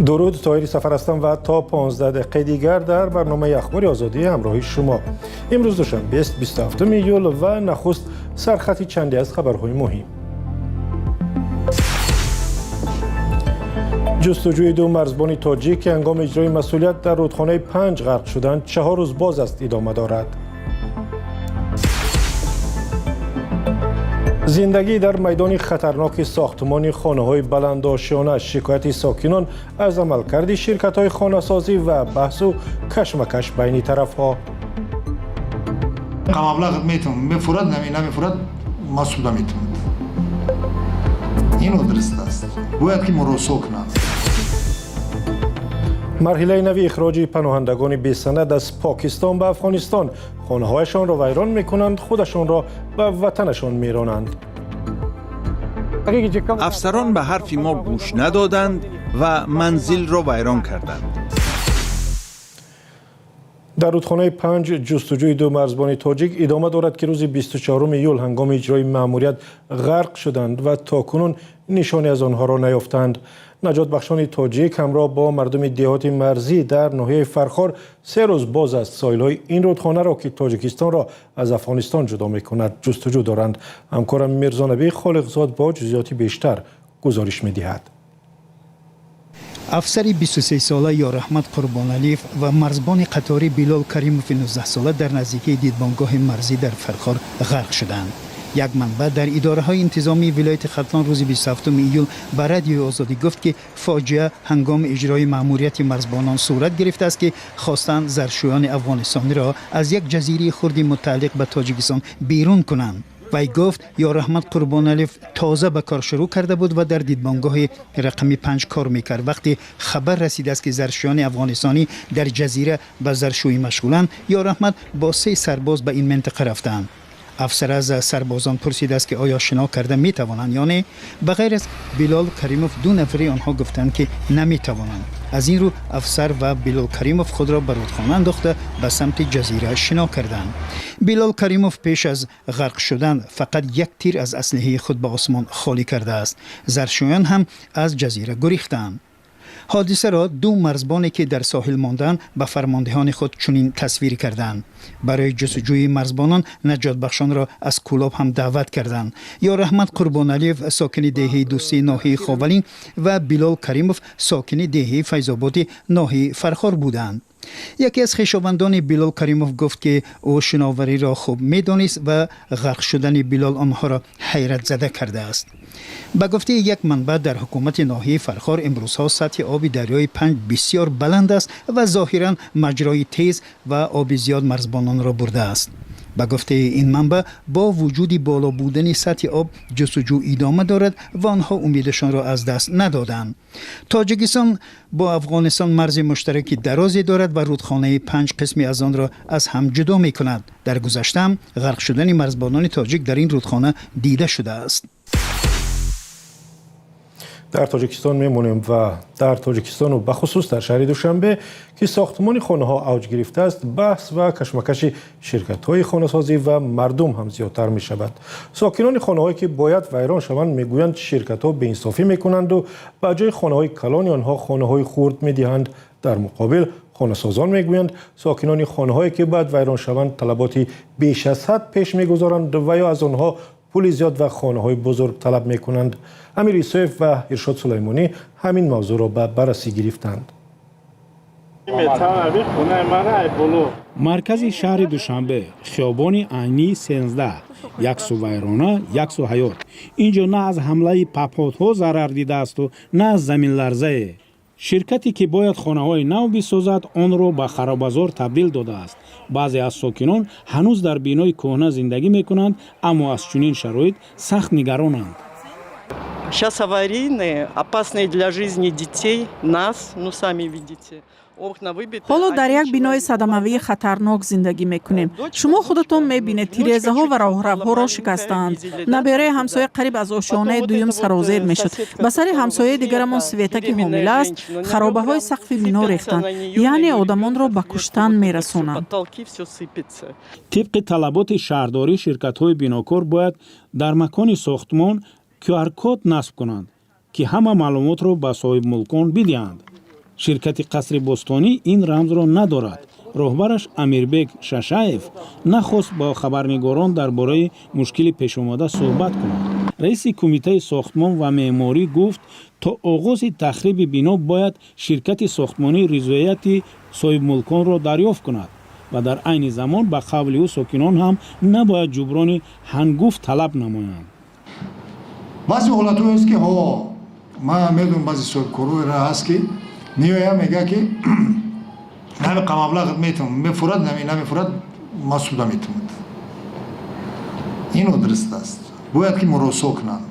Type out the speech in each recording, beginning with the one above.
Дуруд, Тоҳири Сафар ҳастам ва то 15 дақиқаи дигар дар барномаи Ахбори Озодӣ ҳамроҳи шумо. Имрӯз душанбе аст, 27 июл, ва нахуст сархати чанде аз хабарҳои муҳим. Ҷустуҷӯи ду марзбони тоҷик, ки ҳангоми иҷрои масъулият дар рудхонаи Панҷ ғарқ шуданд, 4 рӯз боз аст идома дорад. Зиндагӣ дар майдони хатарноки сохтмони хонаҳои баландошёна, шикояти сокинон аз амалкарди ширкатҳои хонасозӣ ва баҳсу кашмакаш байни тарафҳо. Маблағ метавонам, мефурад, намефурад, ман суда метавонам. Ин дуруст аст, бояд ки муросо кунанд. Марҳилаи нави ихроҷи паноҳандагони бесанад аз Покистон ба Афғонистон: хонаҳояшонро вайрон мекунанд, худашонро ба ватанашон меронанд. Афсарон ба ҳарфи мо гӯш надоданд ва манзилро вайрон карданд. Дар рудхонаи Панҷ ҷустуҷӯи ду марзбони тоҷик идома дорад, ки рӯзи 24 июл ҳангоми иҷрои маъмурият ғарқ шуданд ва то кунун нишоне аз онҳоро наёфтанд. Наҷотбахшони тоҷик ҳамроҳ бо мардуми деҳоти марзӣ дар ноҳияи Фархор 3 рӯз боз аст соҳилҳои ин рудхонаро, ки Тоҷикистонро аз Афғонистон ҷудо мекунад, ҷустуҷӯ доранд. Ҳамкорам Мирзонабӣ Холиқзод бо ҷузъиёти бештар гузориш медиҳад. Афсари 23сола Ёраҳмат Қурбоналиев ва марзбони қаторӣ Билол Каримови 19сола дар наздикии дидбонгоҳи марзӣ дар Фархор ғарқ шуданд. Як манбаъ дар идораҳои интизомии вилояти Хатлон рӯзи 27 июл ба Радиои Озодӣ гуфт, ки фоҷиа ҳангоми иҷрои маъмурияти марзбонон сурат гирифтааст, ки хостанд заршӯёни афғонистониро аз як ҷазираи хурди мутааллиқ ба Тоҷикистон берун кунанд. Вай гуфт, Ёраҳмат Қурбоналиев тоза ба кор шурӯъ карда буд ва дар дидбонгоҳи рақами 5 кор мекард. Вақте хабар расидааст, ки заршӯёни афғонистонӣ дар ҷазира ба заршӯӣ машғуланд, Ёраҳмат бо се сарбоз ба ин минтақа рафтаанд. Афсар аз сарбозон пурсидааст, ки оё шино карда метавонанд ё не. Ба ғайр аз Билол Каримов, ду нафари онҳо гуфтанд, ки наметавонанд. Аз ин рӯ афсар ва Билол Каримов худро ба рудхона андохта, ба самти ҷазира шино карданд. Билол Каримов пеш аз ғарқ шудан фақат як тир аз аслиҳаи худ ба осмон холӣ кардааст. Заршӯён ҳам аз ҷазира гурехтаанд. Ҳодисаро ду марзбоне, ки дар соҳил монданд, ба фармондеҳони худ чунин тасвир карданд. Барои ҷустуҷӯи марзбонон наҷотбахшонро аз Кӯлоб ҳам даъват карданд. Ёраҳмат Қурбоналиев сокини деҳаи Дӯстии ноҳияи Ховалинг ва Билол Каримов сокини деҳаи Файзободи ноҳияи Фархор буданд. Яке аз хешовандони Билол Каримов гуфт, ки ӯ шиновариро хуб медонист ва ғарқ шудани Билол онҳоро ҳайратзада кардааст. Ба гуфтаи як манбаъ дар ҳукумати ноҳияи Фархор, имрӯзҳо сатҳи оби дарёи Панҷ бисёр баланд аст ва зоҳиран маҷрои тез ва оби зиёд марзбононро бурдааст. Ба гуфтаи ин манбаъ, бо вуҷуди боло будани сатҳи об ҷустуҷӯ идома дорад ва онҳо умедашонро аз даст надоданд. Тоҷикистон бо Афғонистон марзи муштараки дарозе дорад ва рудхонаи Панҷ қисме аз онро аз ҳам ҷудо мекунад. Дар гузаштаам ғарқ шудани марзбонони тоҷик дар ин рудхона дида шудааст. Дар Тоҷикистон мемонем ва дар Тоҷикистону бахусус дар шаҳри Душанбе, ки сохтмони хонаҳо авҷ гирифтааст, баҳс ва кашмакаши ширкатҳои хонасозӣ ва мардум ҳам зиёдтар мешавад. Сокинони хонаҳое, ки бояд вайрон шаванд, мегӯянд, ширкатҳо беинсофӣ мекунанду ба ҷои хонаҳои калони онҳо хонаҳои хурд медиҳанд. Дар муқобил хонасозон мегӯянд, сокинони хонаҳое, ки бояд вайрон шаванд, талаботи беш аз ҳад пеш мегузоранд ва ё аз онҳо пули зиёд ва хонаҳои бузург талаб мекунанд. Амир Исоев ва Иршод Сулаймонӣ ҳамин мавзӯъро ба баррасӣ гирифтанд. Маркази шаҳри Душанбе, хиёбони Айнӣ 13. Як су вайрона, як су ҳаёт. Ин ҷо на аз ҳамлаи паҳподҳо зарар дидаасту, на аз заминларзае. Ширкате, ки бояд хонаҳои нав бисозад, онро ба харобазор табдил додааст. Баъзе аз сокинон ҳанӯз дар бинои кӯҳна зиндагӣ мекунанд, аммо аз чунин шароит сахт нигаронанд. Сейчас аварийные, опасные для жизни детей, нас, ну, сами видите. Окна выбиты. Ҳоло дар як бинои садамавии хатарнок зиндагӣ мекунем. Шумо худатон мебинед, тирезаҳо ва роҳравҳоро шикастаанд. Набераи ҳамсоя қариб аз ошёнаи дуюм сарозер мешуд. Ба сари ҳамсояи дигарамон Света, ки ҳомила аст, харобаҳои сақфи бино рехтанд, яъне одамонро ба куштан мерасонанд. Потолки, все сыпется. Тибқи талаботи шаҳрдорӣ, ширкатҳои бинокор бояд дар макони сохтмон QR-код насб кунанд, ки ҳама маълумотро ба соҳибмулкон бидиҳанд. Ширкати Қасри Бостонӣ ин рамзро надорад. Роҳбараш Амирбек Шашаев нахост бо хабарнигорон дар бораи мушкили пешомода суҳбат кунад. Раиси кумитаи сохтмон ва меъморӣ гуфт, то оғози тахриби бино бояд ширкати сохтмонӣ ризояти соҳибмулконро дарёфт кунад ва дар айни замон, ба қавли ӯ, сокинон ҳам набояд ҷуброни ҳангуфт талаб намоянд. Баъзе ҳолатҳое аст, ки ҳо, ман медонам, баъзе соҳибкороеро ҳаст, ки меояд, мегӯяд, ки ҳамиқа маблағат метавон, мефурад, намефурад, ман суда метавонад. Ин нодуруст аст, бояд ки муросо кунанд.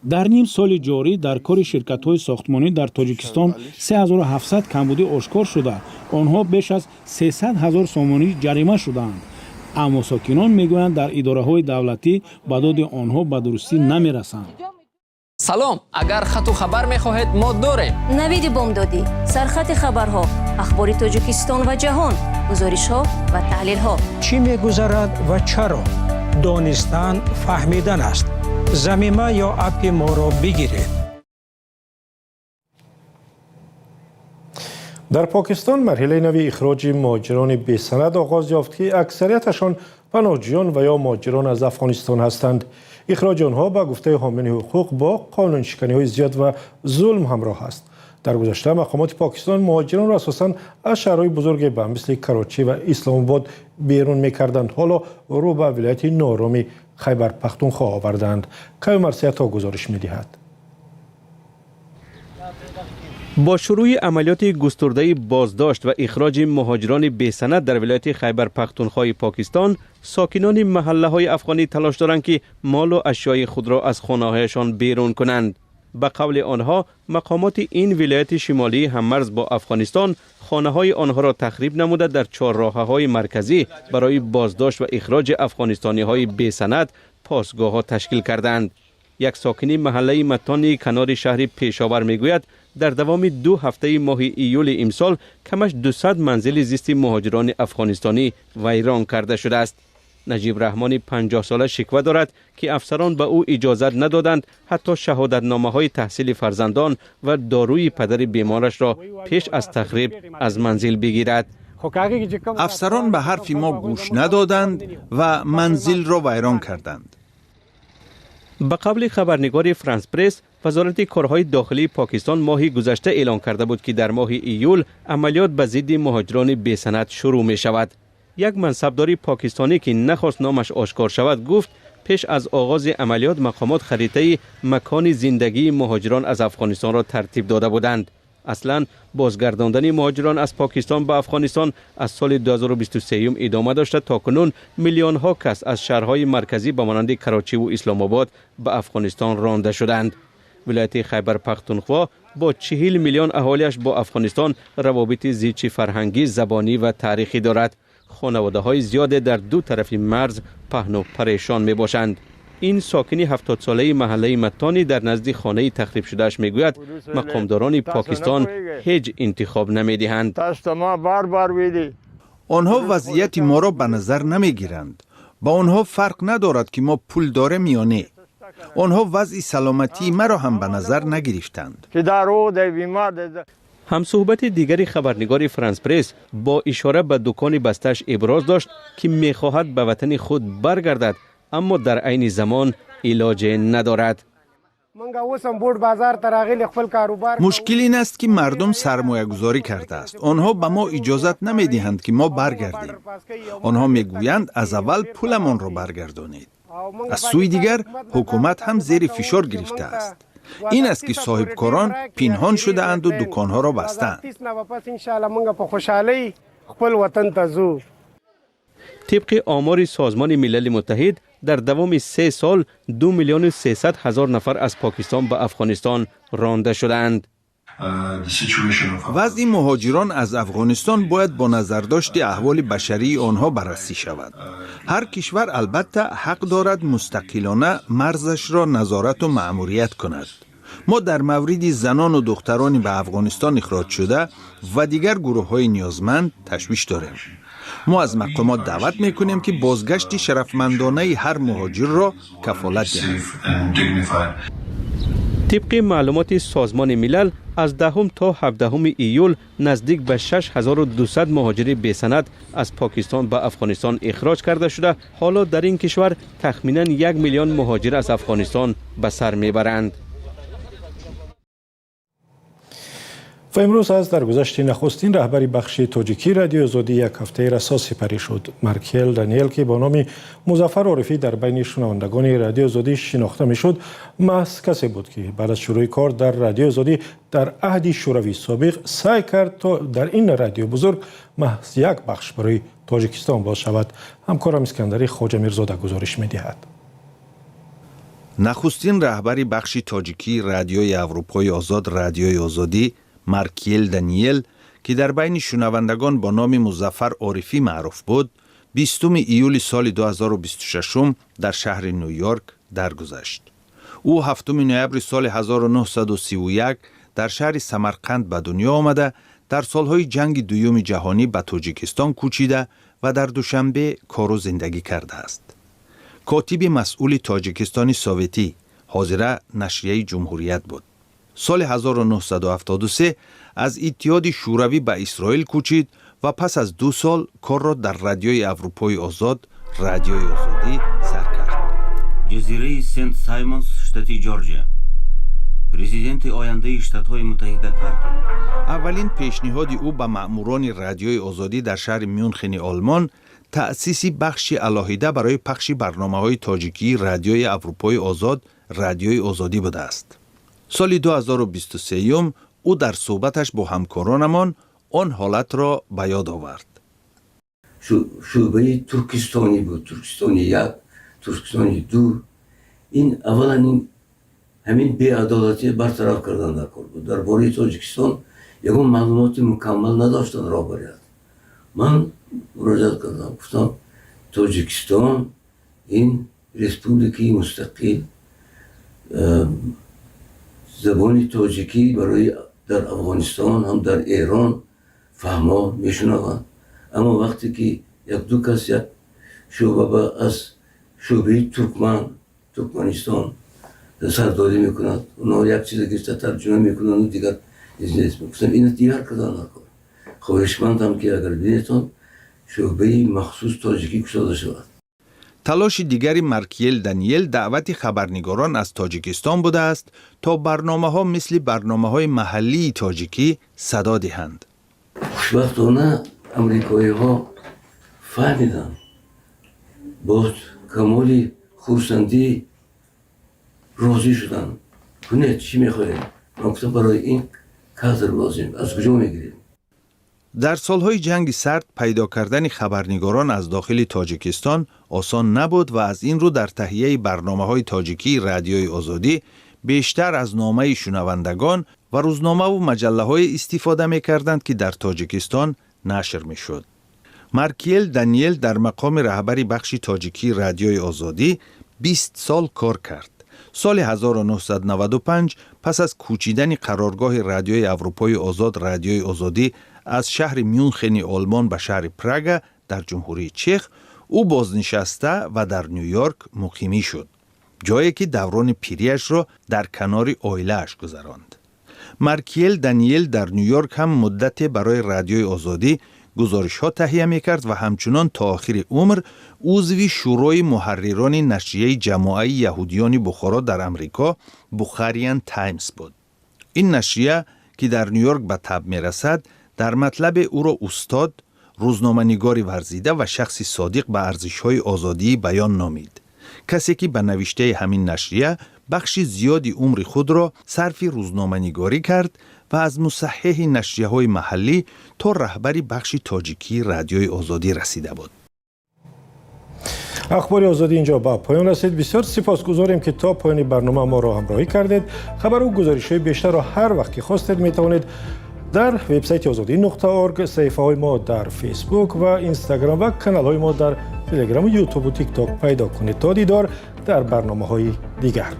Дар ним соли ҷорӣ дар кори ширкатҳои сохтмонӣ дар Тоҷикистон 3700 камбудӣ ошкор шуда, онҳо беш аз 300 ҳазор сомонӣ ҷарима шудаанд. Аммо сокинон мегӯянд, дар идораҳои давлатӣ ба доди онҳо ба дурустӣ намерасанд. Салом, агар хату хабар мехоҳед, мо дорем. Навиди бомдодӣ, сархати хабарҳо, ахбори Тоҷикистон ва ҷаҳон, гузоришҳо ва таҳлилҳо. Чӣ мегузарад ва чаро? Донистан фаҳмидан аст. Замима ё аппи моро бигиред. Дар Покистон марҳилаи нави ихроҷи муҳоҷирони бесанад оғоз ёфт, ки аксарияташон паноҳҷӯён ва ё муҳоҷирон аз Афғонистон ҳастанд. Ихроҷи онҳо, ба гуфтаи ҳомиёни ҳуқуқ, бо қонуншиканиҳои зиёд ва зулм ҳамроҳ аст. Дар гузашта мақомоти Покистон муҳоҷиронро асосан аз шаҳрҳои бузурге ба мисли Карочӣ ва Исломобод берун мекарданд. Ҳоло рӯ ба вилояти ноороми Хайбар Пахтунхо овардаанд. Каю Марсиято гузориш медиҳад. Бо шурӯи амалиёти густурдаи боздошт ва ихроҷи муҳоҷирони бесанад дар вилояти Хайбар Пахтунхои Покистон, сокинони маҳаллаҳои афғонӣ талош доранд, ки молу ашёи худро аз хонаҳояшон берун кунанд. Ба қавли онҳо, мақомоти ин вилояти шимолии ҳаммарз бо Афғонистон хонаҳои онҳоро тахриб намуда, дар чорроҳаҳои марказӣ барои боздошт ва ихроҷи афғонистониҳои бесанад посгоҳҳо ташкил кардаанд. Як сокини маҳаллаи Матони канори шаҳри Пешовар мегӯяд, дар давоми 2 ҳафтаи моҳи июли имсол камаш 200 манзили зисти муҳоҷирони афғонистонӣ вайрон карда шудааст. Наҷиб Раҳмони 50-сола шиква дорад, ки афсарон ба ӯ иҷозат надоданд, ҳатто шаҳодатномаҳои таҳсили фарзандон ва доруи падари беморашро пеш аз тахриб аз манзил бигирад. Афсарон ба ҳарфи мо гӯш надоданд ва манзилро вайрон карданд. Ба қавли хабарнигори Франс Пресс, вазорати корҳои дохилии Покистон моҳи гузашта эълон карда буд, ки дар моҳи июл амалиёт ба зидди муҳоҷирони бесанад шурӯъ мешавад. Як мансабдори покистонӣ, ки нахост номаш ошкор шавад, гуфт, пеш аз оғози амалиёт мақомот харитаи макони зиндагии муҳоҷирон аз Афғонистонро тартиб дода буданд. Аслан бозгардондани муҳоҷирон аз Покистон ба Афғонистон аз соли 2023 идома дошта, то кунун миллионҳо кас аз шаҳрҳои марказӣ ба монанди Карочиву Исломобод ба Афғонистон ронда шуданд. Вилояти Хайбар Пахтунхво бо 40 миллион аҳолиаш бо Афғонистон равобити зичи фарҳангӣ, забонӣ ва таърихӣ дорад. Хонаводаҳои зиёде дар ду тарафи марз паҳну парешон мебошанд. Ин сокини 70-солаи маҳаллаи Матонӣ дар назди хонаи тахрибшудааш мегӯяд, мақомдорони Покистон ҳеҷ интихоб намедиҳанд. Онҳо вазъияти моро ба назар намегиранд. Ба онҳо фарқ надорад, ки мо пул дорем ё не. Онҳо вазъи саломатии маро ҳам ба назар нагирифтанд. Ҳамсӯҳбати дигари хабарнигори Франс Пресс бо ишора ба дукони бастааш иброз дошт, ки мехоҳад ба ватани худ баргардад, аммо дар айни замон илоҷе надорад. Мушкил ин аст, ки мардум сармоягузорӣ кардааст. Онҳо ба мо иҷозат намедиҳанд, ки мо баргардем. Онҳо мегӯянд, аз аввал пуламонро баргардонед. Аз сӯи дигар, ҳукумат ҳам зери фишор гирифтааст. Ин аст, ки соҳибкорон пинҳон шудаанду дуконҳоро бастаанд. Тибқи омори Созмони Милали Муттаҳид, дар давоми 3 сол 2 миллиону 300 ҳазор нафар аз Покистон ба Афғонистон ронда шудаанд. Вазъи муҳоҷирон аз Афғонистон бояд бо назардошти аҳволи башарии онҳо баррасӣ шавад. Ҳар кишвар албатта ҳақ дорад мустақилона марзашро назорату маъмурият кунад. Мо дар мавриди занону духтарони ба Афғонистон ихроҷшуда ва дигар гурӯҳҳои ниёзманд ташвиш дорем. Мо аз мақомот даъват мекунем, ки бозгашти шарафмандонаи ҳар муҳоҷирро кафолат диҳанд. Тибқи маълумоти Созмони Милал, аз 10 то 17 июл наздик ба 6200 муҳоҷири бесанад аз Покистон ба Афғонистон ихроҷ карда шуда, ҳоло дар ин кишвар тахминан 1 миллион муҳоҷир аз Афғонистон ба сар мебаранд. Ва имрӯз аз даргузашти нахустин раҳбари бахши тоҷикии Радиои Озодӣ як ҳафтаи расо сипарӣ шуд. Маркел Даниел, ки бо номи Музаффар Орифӣ дар байни шунавандагони Радиои Озодӣ шинохта мешуд, маҳз касе буд, ки баъд аз шурӯи кор дар Радиои Озодӣ дар аҳди Шӯравии собиқ саъй кард, то дар ин радиои бузург маҳз як бахш барои Тоҷикистон боз шавад. Ҳамкорам Искандари Хоҷамирзода гузориш медиҳад. Нахустин раҳбари бахши тоҷикии Радиои Аврупои Озод, Радиои Озодӣ, Маркиел Даниел, ки дар байни шунавандагон бо номи Музаффар Орифӣ маъруф буд, 20 июли соли 2026 дар шаҳри Ню-Йорк даргузашт. Ӯ 7 ноябри соли 1931 дар шаҳри Самарқанд ба дунё омада, дар солҳои Ҷанги Дуюми Ҷаҳонӣ ба Тоҷикистон кӯчида ва дар Душанбе кору зиндагӣ кардааст. Котиби масъули Тоҷикистони Советӣ, ҳозира нашрияи Ҷумҳурият, буд. Соли 1973 аз Иттиҳоди Шӯравӣ ба Исроил кӯчид ва пас аз 2 сол корро дар Радиои Аврупои Озод, Радиои Озодӣ, сар кард. Ҷазираи Сент Саймонс, штати Ҷорҷия. Президенти ояндаи Штатҳои Муттаҳида Картер. Аввалин пешниҳоди ӯ ба маъмурони Радиои Озодӣ дар шаҳри Мюнхени Олмон таъсиси бахши алоҳида барои пахши барномаҳои тоҷикии Радиои Аврупои Озод, Радиои Озодӣ будааст. Соли 2023 ӯ дар суҳбаташ бо ҳамкоронамон он ҳолатро ба ёд овард. Шӯъбаи туркистонӣ буд, Туркистони як, Туркистони ду. Ин аввалан ин ҳамин беадолатӣ бартараф кардан дар кор буд. Дар бораи Тоҷикистон ягон маълумоти мукаммал надоштанд роҳбарият. Ман муроҷиат кардам, гуфтам: Тоҷикистон ин республикаи мустақил, забони тоҷикӣ барои дар Афғонистон ҳам, дар Эрон фаҳмо мешунаванд. Аммо вақте ки як ду кас як шӯъба аз шӯъбаи туркман, Туркманистон сардорӣ мекунад, онҳо як чиза гирифта тарҷума мекунанду дигар нест. Гуфтам, ина дигар кардан накор, хоҳишмандам, ки агар бинетон, шӯъбаи махсус тоҷикӣ кушода шавад. Талоши дигари Маркиел Даниел даъвати хабарнигорон аз Тоҷикистон будааст, то барномаҳо мисли барномаҳои маҳаллии тоҷикӣ садо диҳанд. Хушбахтона, амрикоиҳо фаҳмиданд, бо камоли хурсандӣ розӣ шуданд: кунед, чӣ мехоҳед? Ман гуфтам, барои ин кадр лозим, аз куҷо мегирем? Дар солҳои Ҷанги Сард пайдо кардани хабарнигорон аз дохили Тоҷикистон осон набуд ва аз ин рӯ дар таҳияи барномаҳои тоҷикии Радиои Озодӣ бештар аз номаи шунавандагон ва рӯзномаву маҷаллаҳое истифода мекарданд, ки дар Тоҷикистон нашр мешуд. Маркиел Даниел дар мақоми раҳбари бахши тоҷикии Радиои Озодӣ 20 сол кор кард. Соли 1995, пас аз кӯчидани қароргоҳи Радиои Аврупои Озод, Радиои Озодӣ, аз шаҳри Мюнхени Олмон ба шаҳри Прага дар Ҷумҳурии Чех, ӯ бознишаста ва дар Ню-Йорк муқимӣ шуд, ҷое ки даврони пириашро дар канори оилааш гузаронд. Маркиел Даниел дар Ню-Йорк ҳам муддате барои Радиои Озодӣ гузоришҳо таҳия мекард ва ҳамчунон то охири умр узви шӯрои муҳаррирони нашрияи ҷамоаи яҳудиёни Бухоро дар Амрико, Бухариан Таймс, буд. Ин нашрия, ки дар Ню-Йорк ба таб мерасад, дар матлабе ӯро устод, рӯзноманигори варзида ва шахси содиқ ба арзишҳои озодии баён номид, касе ки ба навиштаи ҳамин нашрия бахши зиёди умри худро сарфи рӯзноманигорӣ кард ва аз мусаҳҳиҳи нашрияҳои маҳаллӣ то раҳбари бахши тоҷикии Радиои Озодӣ расида буд. Ахбори Озодӣ инҷо ба поён расид. Бисёр сипосгузорем, ки то поёни барнома моро ҳамроҳӣ кардед. Хабару гузоришҳои бештарро ҳар вақт ки хостед метавонед дар вебсайти озодӣ.орг, саҳифаҳои мо дар Фейсбук ва Инстаграм ва каналҳои мо дар Телеграму Ютубу Тикток пайдо кунед. То дидор дар барномаҳои дигар.